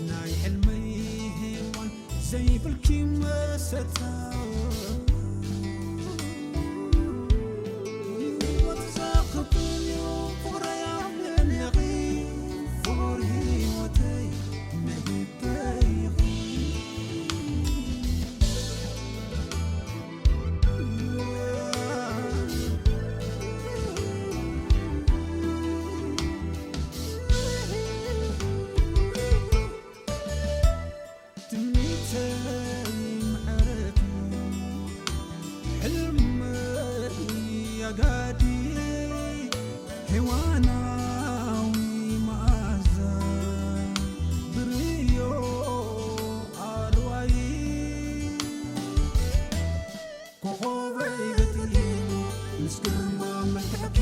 ናይ ሕልመይ ሄዋን ዘይብልኪ መሰታ ህይወት ዘኽብን እዩ ፍቕረይ ኣብ ልዕሌኺ ፍቕሪ ህይወተይ መሂበይ ኢኺ። ትምኒተይ መዕረፊ ሕልመይ ኣጋዲ ሄዋናዊ መኣዛ ብርዮ ኣርዋይ ኮኾበይ በጢሉ ምስ ግርማ መልክዕኪ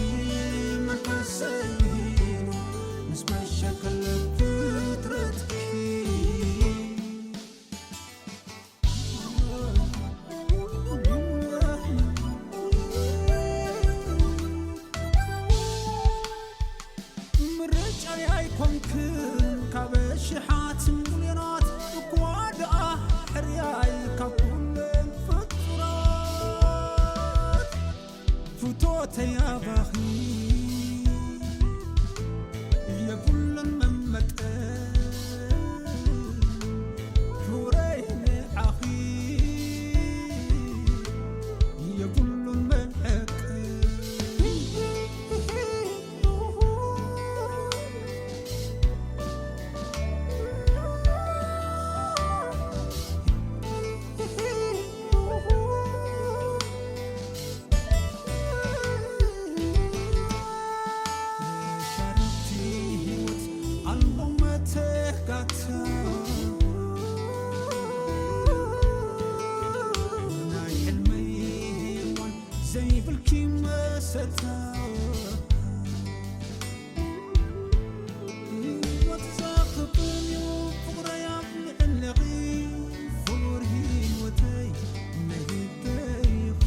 መንፈሰይ ይሂሉ ምስ መሸከለ ፍጥረትኪ ምርጫይ ኣይኮንክን ካብ ሽሓት ሚልዮናት እኳ ደኣ ሕርያይ ካብ ኩለን ፍጡራት ፍቶተይ ኣባኺ የብሉን መመጠን ክብረይ ንዓኺ የብሉን መዐቀን። ሻረቲ ህይወት ኣልቦ መተካእታ ናይ ሕልመይ ሄዋን ዘይብልኪ መሰታ ህይወት ዘኽብን እዩ ፍቕረይ ኣብ ልዕሌኺ ፍቕሪ ህይወተይ መሂበይ ኢኺ።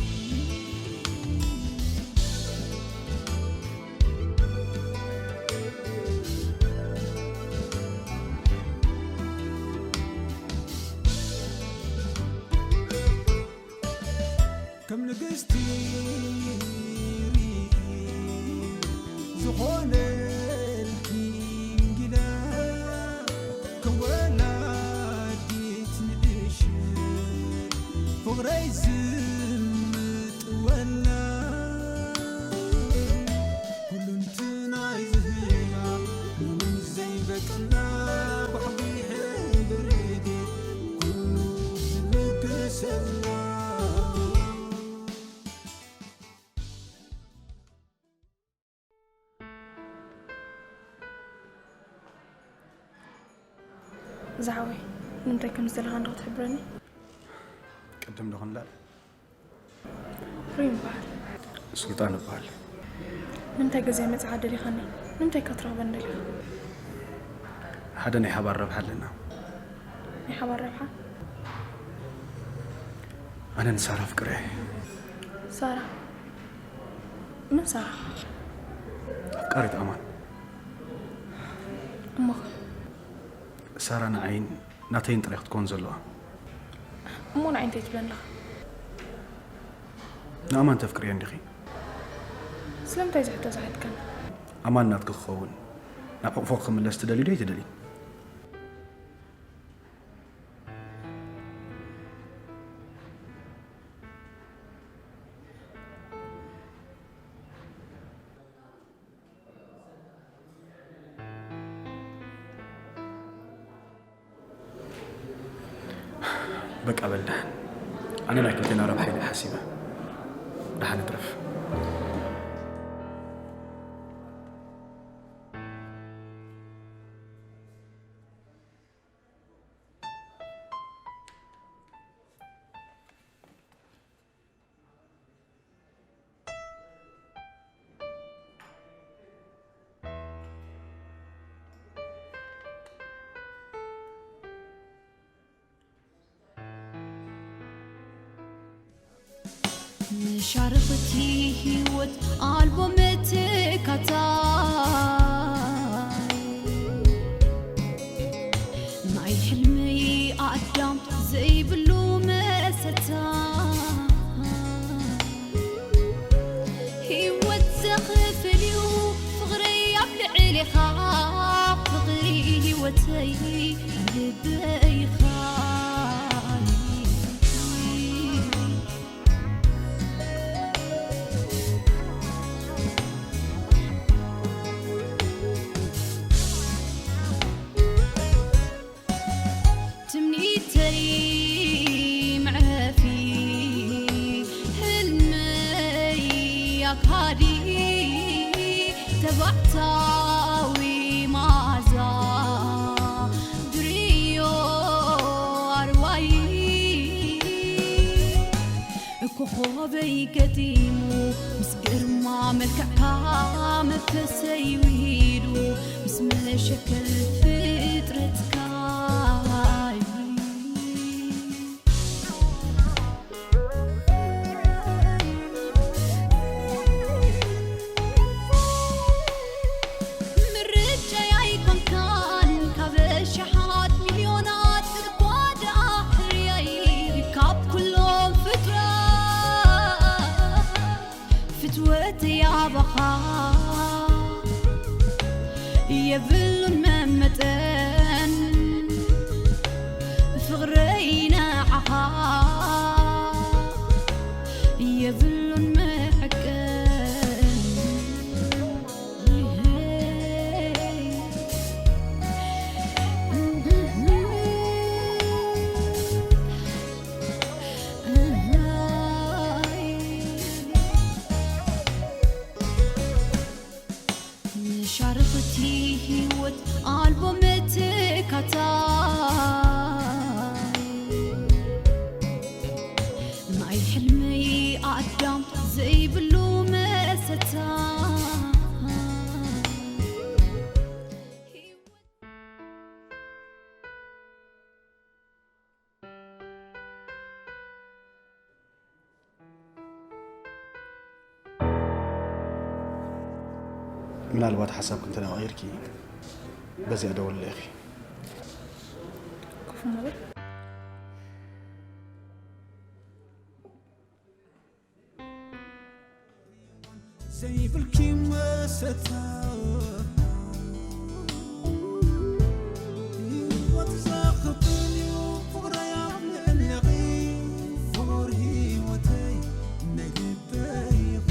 ከም ንግስቲ ርኢ ዝኾነልኪ እንግዳ ከም ወላዲት ንእሽት ፍቕረይ ዝምጥወላ ኩሉንትናይ ዝህባ ምንም ዘይበቅላ ባሕሪ ሕብሪ ኩሉ ዝልግሰላ። ዝሓወይ፣ ንምንታይ ከም ዝደለኻ እንዶ ክትሕብረኒ? ቅድም ዶ ክንላል? ሪም ይበሃል። ሱልጣን ይበሃል። ንምንታይ ገዛ መጽዓ ደሊኻኒ? ንምንታይ ከትረኽበኒ ደሊኻ? ሓደ ናይ ሓባር ረብሓ ኣለና። ናይ ሓባር ረብሓ? ኣነ ንሳራ ኣፍቅረ። ሳራ? መን ሳራ? ኣፍቃሪት ኣማን። እሞኸ? ሳራ ንዓይን ናተይን ጥራይ ክትከውን ዘለዋ። እሞ ንዓይ እንታይ ትብለኒ ኣለኻ? ንኣማን ተፍቅርዮ እንዲኺ? ስለምንታይ እዚ ሕቶ ዝሓትከኒ? ኣማን ናትኪ ክኸውን፣ ናብ ሕቑፎ ክምለስ ትደልዩ ዶ ኣይትደልዩ? በቃ በል ደሓን። ኣነ ናይ ክልቴና ረብሓ ኢለ ሓሲበ። ደሓን እትረፍ። መሻርኽቲ ህይወት ኣልቦ መተካእታ። ናይ ሕልመይ ኣዳም ዘይብሉ መሰታ ህይወት ዘኽፍል እዩ ፍቕረይ ኣብ ልዕሌኻ ፍቕሪ ህይወተይ ልበይኻ ትምኒተይ መዕረፊ ሕልመይ ኣካዲ ተባዕታዊ መዓዛ ድርዮ ኣርዋይ ኮኾበይ ገጢሙ ምስ ግርማ መልክዕካ መንፈሰይ ውሂዱ ምስ መሸከል ፍጥረትካ ምርጫይ ኣይኮንካን ካብ ኣሽሓት ሚልዮናት እኳ ደኣ ሕርያይ ካብ ኩሎም ፍጥረት ፍትወተይ ኣባኻ የብሉን መመጠን ፍቕረይ ንዓኻ የብሉን መዐቀን መሻርኽቲ ህይወት ኣልቦ መተካታይ ናይ ሕልመይ ኣዳም ዘይብሉ መሰታ ምናልባት ሓሳብኪ እንተ ቀይርኪ በዚኣ ደውልለ ኢኺ። ኮፍ ንበል። ዘይብልኪ መሰታ ህይወት ዘኽብን እዩ ፍቕረይ ኣብ ልዕሌኺ ፍቑር ህይወተይ ናይ ልበይ ኢኺ።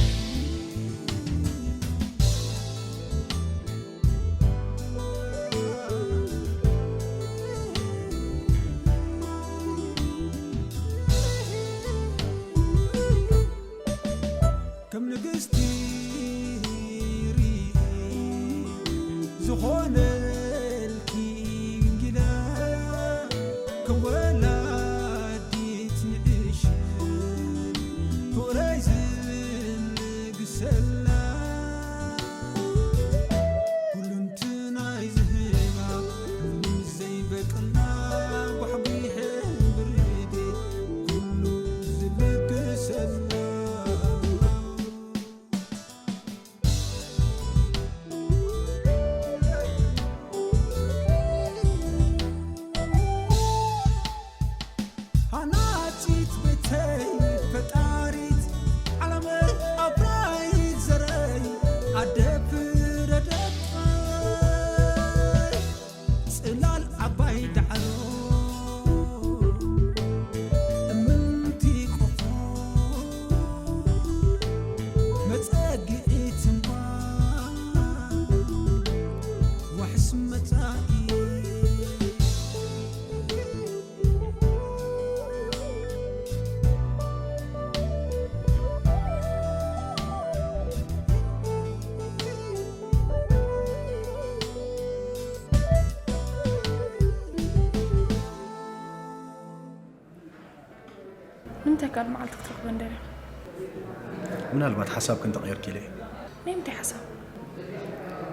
ከም ንግስቲ ሪኤ ዝኾነልኪ እንግዳ ከም ወላዲት ንእሽተይ ፍቕረይ ዝብል ንግሰላ ኩሉ እንትናይ ዝህባ ምንም ዘይበቅላ ጓሕጒሐ ብርዴ ኩሉ ዝልግሰላ ሃናጺት ቤተይ ፈጣሪት ዓለመይ ኣፍራዪት ዘረይ ኣደ ፍረ ደቀይ ጽላል ዓባይ ዳዕሮ እምንቲ ቆፎ መጸግዒት እምባ ዋሕስ መጻኢ ንምንታይ ካልእ መዓልቲ ክትረኽበን ደሊኻ? ምናልባት ሓሳብኪ እንተቐየርኪ ኢለ እየ። ናይ ምንታይ ሓሳብ?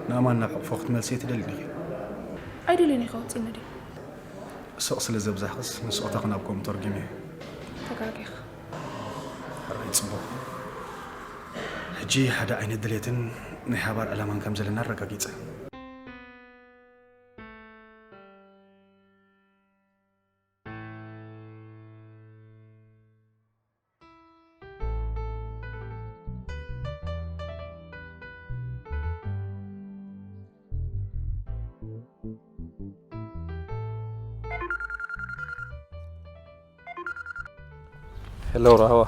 ንኣማን ናብ ሕቕፎ ክትመልስዮ ትደሊ ዲኺ? ኣይደልዮን እየ ከውፅእኒ ድየ? ስቕ ስለ ዘብዛሕክስ ንስቕታኺ ናብ ከምኡ ተርጉምዮ። ተጋጊኺ። ሕራይ ፅቡቕ። ሕጂ ሕጂ ሓደ ዓይነት ድሌትን ናይ ሓባር ዕላማን ከም ዘለና ኣረጋጊጸ። ሄሎ ራህዋ።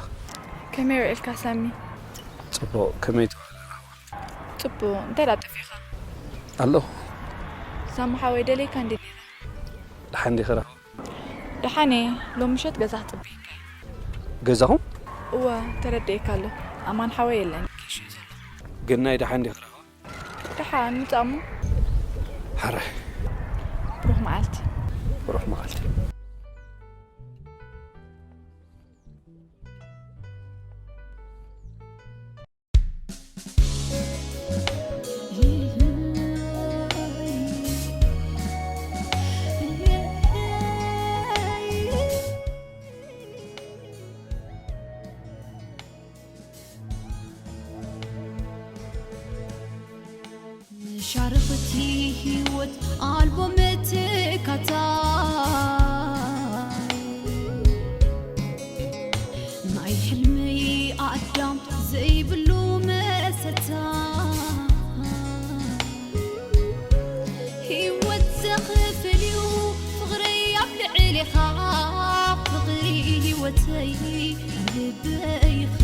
ከመይ ውዒልካ ሳሚ? ጽቡቕ፣ ከመይ ትውዕል ራህዋ? ጽቡቕ፣ እንታይ ደኣ ጠፊእኻ? ኣለኹ። ሳሚ ሓወይ ደልየካ እንዲ ነይረ። ደሓን ዲኺ ራህዋ? ደሓን እየ፣ ሎም ምሸት ገዛ ክጽበየካ እየ። ገዛኹም? እወ፣ ተረዲኤካ ኣሎ። ኣማን ሓወይ የለን፣ ኬሹ እዩ ዘሎ። ግን ናይ ደሓን ዲኺ ራህዋ? ደሓን ምጻእ እሞ። ሕራይ። ብሩኽ መዓልቲ። ብሩኽ መዓልቲ። ሻርኽቲ ህይወት ኣልቦ መተካታይ፣ ናይ ሕልመይ ኣዳም ዘይብሉ መሰታ፣ ህይወት ዘኽፍል እዩ ፍቕረይ ኣብ ልዕሌኻ፣ ፍቕሪ ህይወተይ ልበይኻ።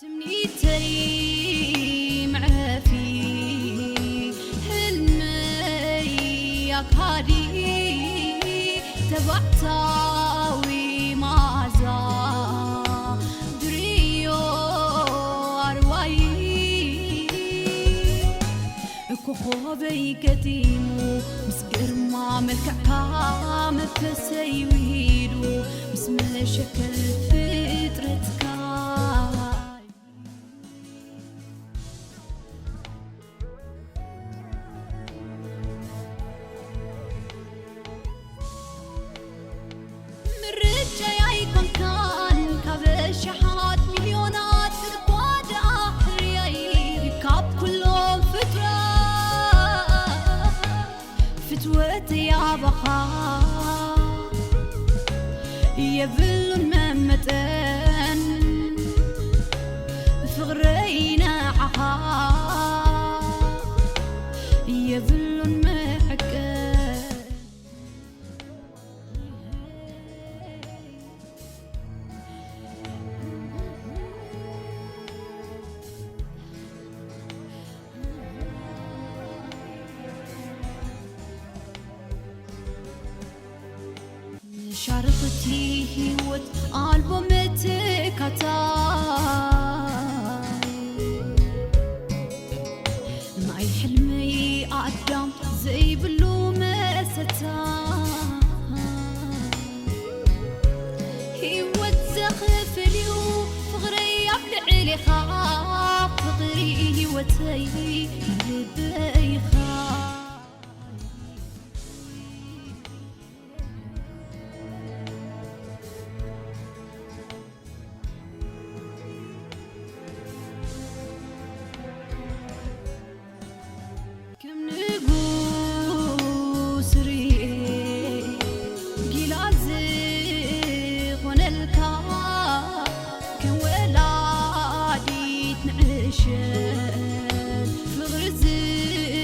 ትምኒተይ መዕረፊ፣ ህልመይ ኣካሊ፣ ተባዕታዊ መኣዛ፣ ድርዮ ኣርዋይ። ኮኾበይ ገጢሙ ምስ ግርማ መልክዕካ፣ መንፈሰይ ውሂዱ ምስ መሸከል ፍጥረትካ። ምርጫይ ኣይኮንካን ካብ ኣሽሓት ሚልዮናት፣ እኳ ደኣ ሕርያይ ካብ ኩሎም ፍጡራት። ፍትወተይ ኣባኻ የብሉን መመጠን፣ ፍቕረይ ንዓኻ የብሉን መዐቀን። ሻርኽቲ ህይወት ኣልቦ መተካታይ፣ ናይ ሕልመይ ኣዳም ዘይብሉ መሰታ፣ ህይወት ዘኽፍል እዩ ፍቕረይ ኣብ ልዕሌኻ፣ ፍቕሪ ህይወተይ ልበይኻ። ከም ንጉስ ርኤ ጊላ ዝኾነልካ፣ ከም ወላዲት ንዕሸል ፍቕሪ ዝ-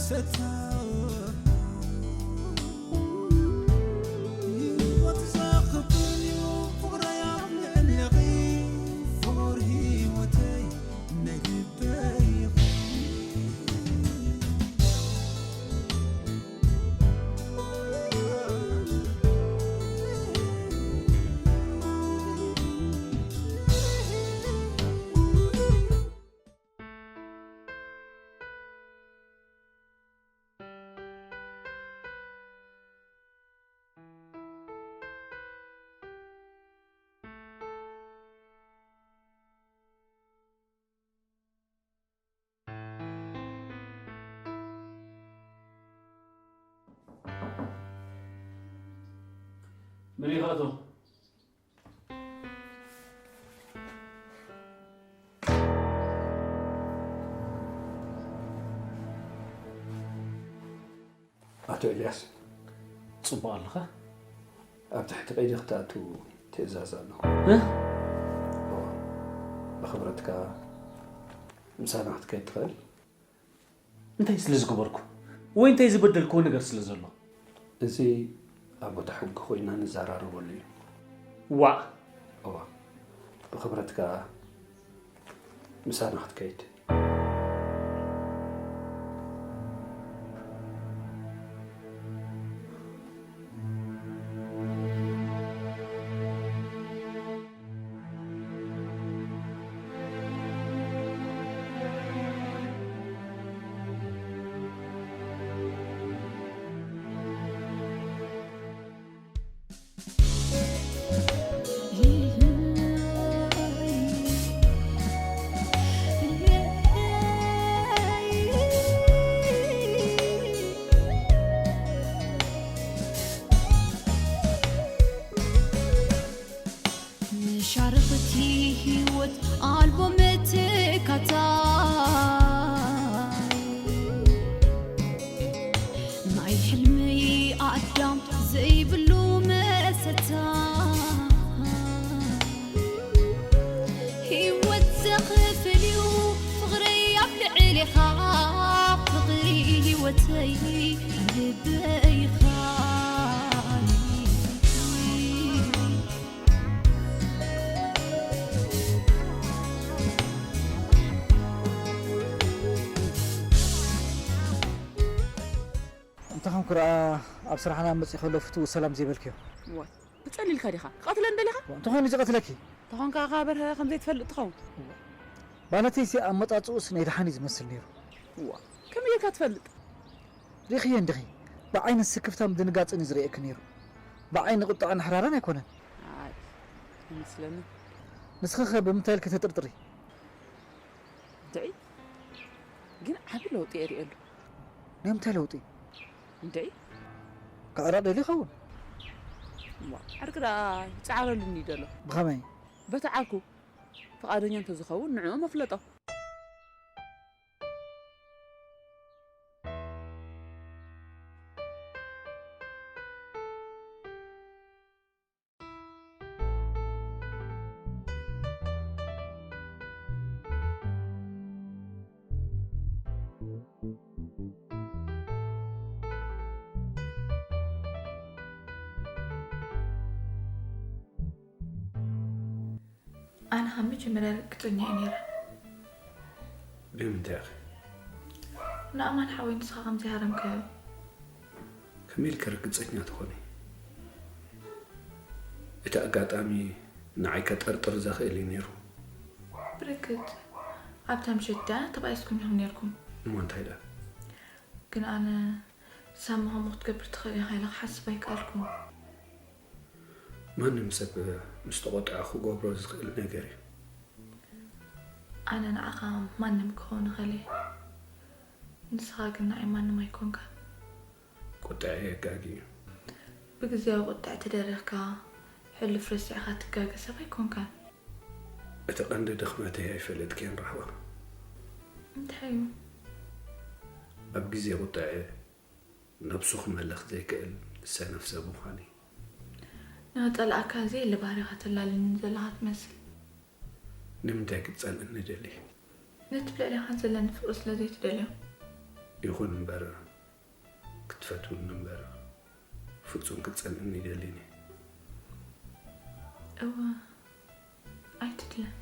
ሰታ ህይወት ዘኽብር እዩ ፍቕረይ ኣብ ልዕሊኺ ፍቑር ህይወተይ ናይ ልበይ ኢኺ። መን ኢኻ ኣቶ? ኣቶ ኤልያስ፣ ጽቡቕ ኣለኻ? ኣብ ትሕቲ ቀይዲ ክትኣቱ ትእዛዝ ኣሎ። እ? እወ፣ ብኽብረትካ ምሳና ክትከይድ ትኽእል? እንታይ ስለ ዝገበርኩ ወይ እንታይ ዝበደልክዎ ነገር ስለ ዘሎ? እዚ ኣብ ቦታ ሕጊ ኮይና ንዘራረበሉ እዩ። ዋእ! እወ፣ ብኽብረትካ ምሳና ክትከይድ። መሻርኽቲ ህይወት ኣልቦ መተካታይ ናይ ሕልሚ ኣዳም ዘይብሉ መሰታ ህይወት ዘኽፍል እዩ ፍቕረይ ኣብ ልዕሌኻ ፍቕሪ ህይወተይ ልበይኻ እንተ ኸም ክረኣ ኣብ ስራሕና መጺእ ከሎ ፍትው ሰላም ዘይበልክዮ። ዋይ ብጸሊልካ ዲኻ ክቐትለን ደሊኻ? እንተኾይኑ ዝቐትለኪ። ተኾንካ ከኣ በርሀ ከም ዘይትፈልጥ ትኸውን። ማለተይሲ ኣመጻጽኡስ ናይ ደሓን እዩ ዝመስል ነይሩ። ዋ ከመይ ጌርካ ትፈልጥ? ሪኽዮ እንዲኺ ብዓይኒ ስክፍታን ምድንጋጽን እዩ ዝርእየኪ ነይሩ። ብዓይኒ ቁጥዐን ሕራራን ኣይኮነን። ኣይ ኣይመስለንን። ንስኺኸ ብምንታይ ኢልኪ ተጥርጥሪ? ድዒ ግን ዓቢ ለውጢ እየ ርእየሉ። ናይ ምንታይ ለውጢ? እንድዒ ክዕረቕ ደልዩ ይኸውን። እሞ ዓርኪ ደኣ ይጸዓረሉኒ እዩ ዘሎ። ብኸመይ? በቲ ዓርኩ ፍቓደኛ እንተዝኸውን ንዕኡ መፍለጦ። ኣነ ካብ መጀመርያ ርግጸኛ እየ ነይረ። ብምንታይ ኢኺ? ንኣማን ሓወይ ንስኻ ከም ዘይሃረምካዮ። ከመይ ኢልኪ ርግጸኛ ትኾኒ? እቲ ኣጋጣሚ ንዓይ ከጠርጥር ዘኽእል እዩ ነይሩ። ብርግጽ ኣብታ ምሸት ደኣ ተባኢስኩም ኢኹም ነይርኩም። እሞ እንታይ ደኣ? ግን ኣነ ሳሚ ከምኡ ክትገብር ትኽእል ኢኻ ኢለ ክሓስብ ኣይከኣልኩን። ማንም ሰብ ምስ ተቖጥዐ ክገብሮ ዝኽእል ነገር እዩ። ኣነ ንዓኻ ማንም ክኸውን እኽእል እየ። ንስኻ ግን ንዓይ ማንም ኣይኮንካን። ቁጥዐ የጋጊ እዩ። ብግዝያዊ ቁጥዐ ተደሪኽካ ሕሉፍ ረሲዕካ ትጋገ ሰብ ኣይኮንካን። እቲ ቀንዲ ድኽመተይ ኣይፈለጥክዮን ራህዋ። እንታይ እዩ? ኣብ ግዜ ቁጥዐ ነብሱ ክመልኽ ዘይክእል ሰነፍ ሰብ ምዃነይ። ንኽጸልኣካ ዘየለ ባህሪኻ ተላልየኒ ዘለኻ ትመስል። ንምንታይ ክትጸልእኒ ደሊኺ? ነቲ ብልዕሌኻ ዘለኒ ፍቕሪ ስለ ዘይትደልዮ። ይኹን እምበር ክትፈትውኒ እምበር ፍጹም ክትጸልእኒ ይደልን እየ። እወ፣ ኣይትድለን።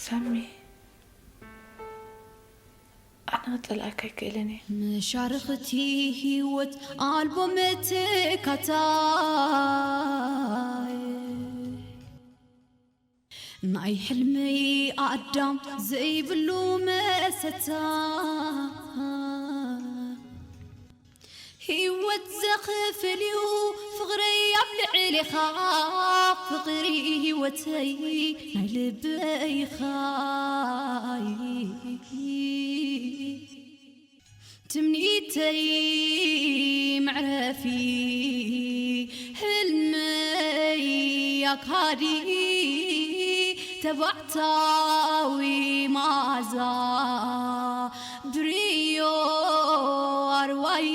ሳሚ፣ ኣነ ክጸልኣካ ኣይክእልን እየ። መሻርኽቲ ህይወት ኣልቦ መተካታይ፣ ናይ ሕልመይ ኣዳም ዘይብሉ መሰታ፣ ህይወት ዘኽፍል እዩ ፍቕረይ ኣብ ልዕሌኻ፣ ፍቕሪ ህይወተይ ናይ ልበይኻ። ትምኒተይ መዕረፊ ህልመይ ኣካዲ ተባዕታዊ መኣዛ ብርዮ ኣርዋይ።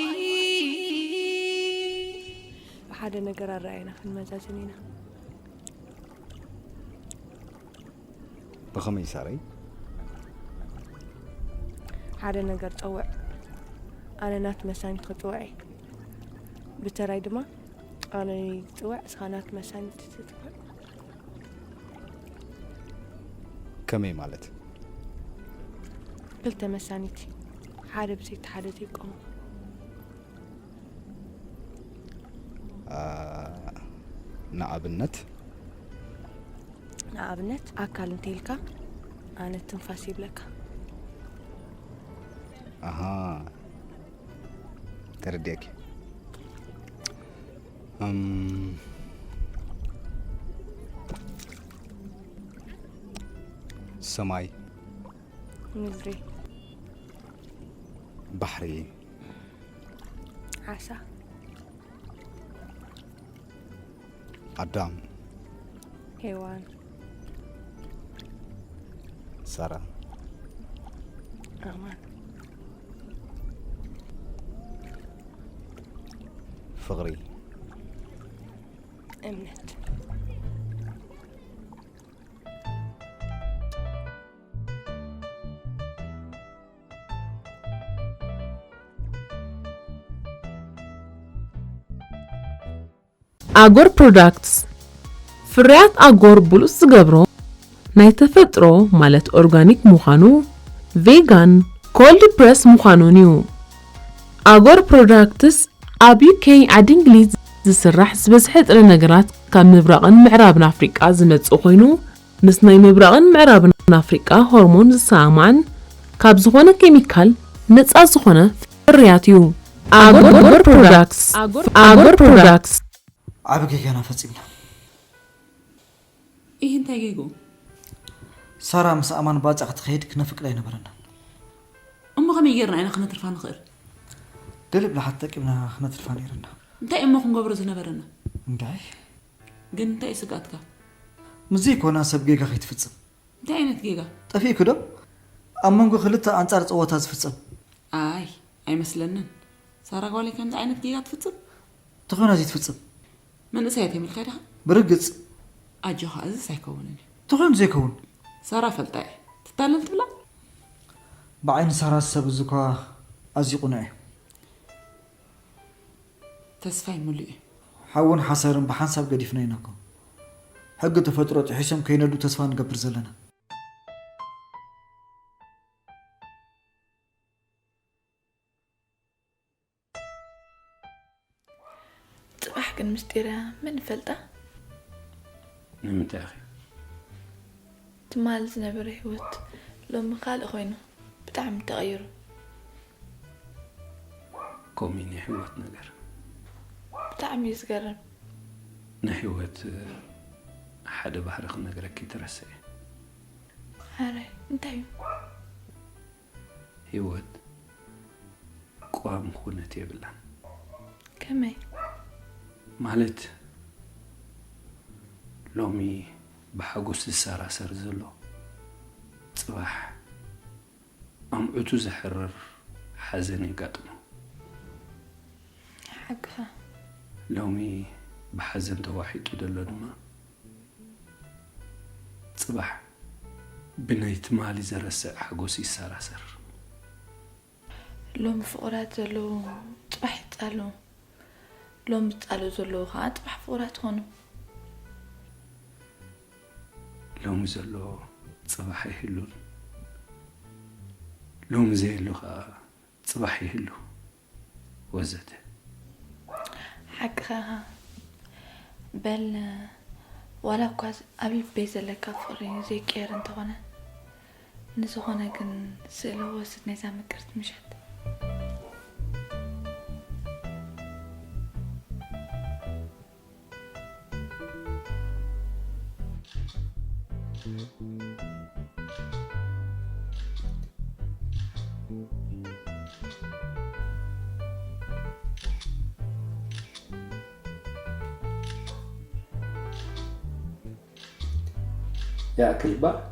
ብሓደ ነገር ኣረኣይና ክንመዛዘን ኢና። ብኸመይ ሳረይ? ሓደ ነገር ጸውዕ። ኣነ ናት መሳኒት ክጽውዕ እየ። ብተራይ ድማ ኣነ ክጽውዕ፣ እስኻ ናት መሳኒት ትጽውዕ። ከመይ ማለት? ክልተ መሳኒት፣ ሓደ ብዘይቲ ሓደ ዘይቆሙ። ንኣብነት ንኣብነት ኣካል እንተይልካ ኣነ ትንፋስ ይብለካ። ኣሃ ተረዲአኪ። እም፣ ሰማይ ምድሪ ባሕሪ ዓሳ ኣዳም ሄዋን ሳራ ኣማን ፍቕሪ እምነት ኣጎር ፕሮዳክትስ ፍርያት ኣጎር ብሉጽ ዝገብሮ ናይ ተፈጥሮ ማለት ኦርጋኒክ ምዃኑ፣ ቬጋን፣ ኮልድ ፕረስ ምዃኑን እዩ። ኣጎር ፕሮዳክትስ ኣብ ዩኬ ዓዲ እንግሊዝ ዝስራሕ ዝበዝሐ ጥረ ነገራት ካብ ምብራቕን ምዕራብን ኣፍሪቃ ዝመጽእ ኮይኑ ምስ ናይ ምብራቕን ምዕራብን ኣፍሪቃ ሆርሞን ዝሰማማዕን ካብ ዝኾነ ኬሚካል ነጻ ዝኾነ ፍርያት እዩ። ኣጎር ፕሮዳክትስ ኣጎር ፕሮዳክትስ ዓቢ ጌጋና ፈጺምና። ኢህ እንታይ ጌግኡ? ሳራ ምስ ኣማን ባጽዕ ክትኸይድ ክነፍቅዳ ኣይነበረናን። እሞ ከመይ ጌርና ኢና ክነትርፋ ንኽእል? ገለ ብልሓት ጠቂምና ክነትርፋ ነይርና። እንታይ እሞ ክንገብሮ ዝነበረና? እንታይ? ግን እንታይ እዩ ስግኣትካ? ምስ ዘይኮና ሰብ ጌጋ ከይትፍጽም። እንታይ ዓይነት ጌጋ? ጠፊእኪ ዶ? ኣብ መንጎ ክልተ ኣንጻር ጸወታ ዝፍጸም። ኣይ ኣይመስለንን። ሳራ ጓለይ ከምዚ ዓይነት ጌጋ ትፍጽም? ተኾይና ዘይትፍጽም። መንእሰያት የምልካ ዲኻ? ብርግጽ። ኣጆኻ እዝስ ኣይከውንን እዩ። ተኾይኑ ዘይከውን። ሳራ ፈልጣ እየ። ትታለል ትብላ? ብዓይኒ ሳራ ሰብ እዚ እኳ ኣዝዩ ቁኑዕ እዩ። ተስፋይ ሙሉእ እዩ። ሓውን ሓሰርን ብሓንሳብ ገዲፍና ኢና እኮ። ሕጊ ተፈጥሮ ጥሒሶም ከይነዱ ተስፋ ንገብር ዘለና። ጽባሕ ግን ምስጢራ መን ይፈልጣ? ንምንታይ ኢኺ? ትማል ዝነበረ ህይወት ሎሚ ካልእ ኮይኑ ብጣዕሚ ተቐይሩ። ከምኡ ናይ ህይወት ነገር። ብጣዕሚ እዩ ዝገርም። ናይ ህይወት ሓደ ባህሪ ክነግረኪ ትረስዒ። ሓራይ እንታይ እዩ? ህይወት ቋሚ ኩነት የብላን። ከመይ? ማለት ሎሚ ብሓጎስ ዝሰራሰር ዘሎ ጽባሕ ኣምዑቱ ዘሕርር ሓዘን የጋጥሞ። ሓቅኻ። ሎሚ ብሓዘን ተዋሒጡ ዘሎ ድማ፣ ጽባሕ ብናይ ትማሊ ዘረስዕ ሓጎስ ይሰራሰር። ሎሚ ፍቑራት ዘለዉ ጽባሕ ይጻለዉ። ሎሚ ዝጻለዉ ዘለዉ ኸዓ ጽባሕ ፍቑራት ይኾኑ። ሎሚ ዘሎ ጽባሕ ኣይህሉን። ሎሚ ዘየሎ ኸዓ ጽባሕ ይህሉ፣ ወዘተ። ሓቅኻ ኢኻ። በል፣ ዋላ እኳ ኣብ ልበይ ዘለካ ፍቕሪ ዘይቅየር እንተኾነ፣ ንዝኾነ ግን ስእሊ ክወስድ ናይዛ ምቅርቲ ምሸት። يأكل بقى.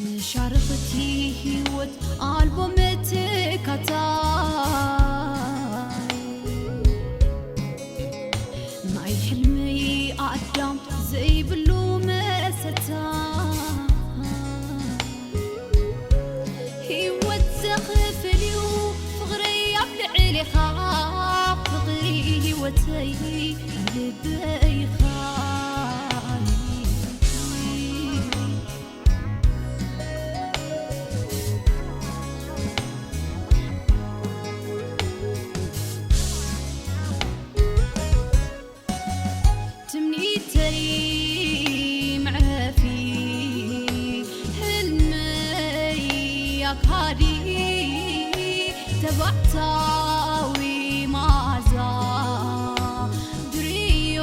መሻርኽቲ ህይወት ኣልቦ መተካታይ፣ ናይ ሕልሚ ኣዳም ዘይብሉ መሰታ። ህይወት ዘኽፍል እዩ ፍቕረይ ኣብ ልዕሌኻ፣ ፍቕሪ ህይወተይ ልበይኻ። ትምኒተይ መዕረፊ፣ ህልመይ ኣግሃዲ፣ ተባዕታዊ መኣዛ ድርዮ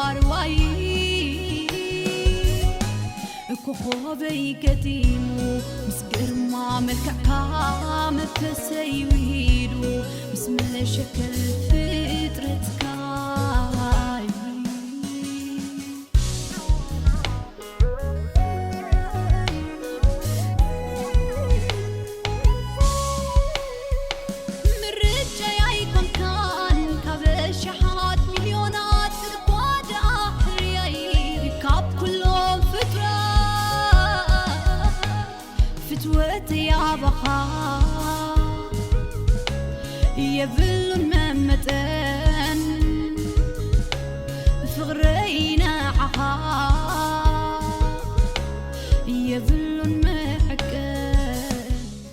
ኣርዋይ። ኮኾበይ ገጢሙ ምስ ግርማ መልክዕካ፣ መንፈሰይ ውሂዱ ምስ መሸከል ፍጥረትካ። ምርጫይ ኣይኮንካን ካብ ኣሽሓት ሚልዮናት፣ እኳ ደኣ ሕርያይ ካብ ኩሎም ፍጡራት። ፍትወተይ ኣባኻ የብል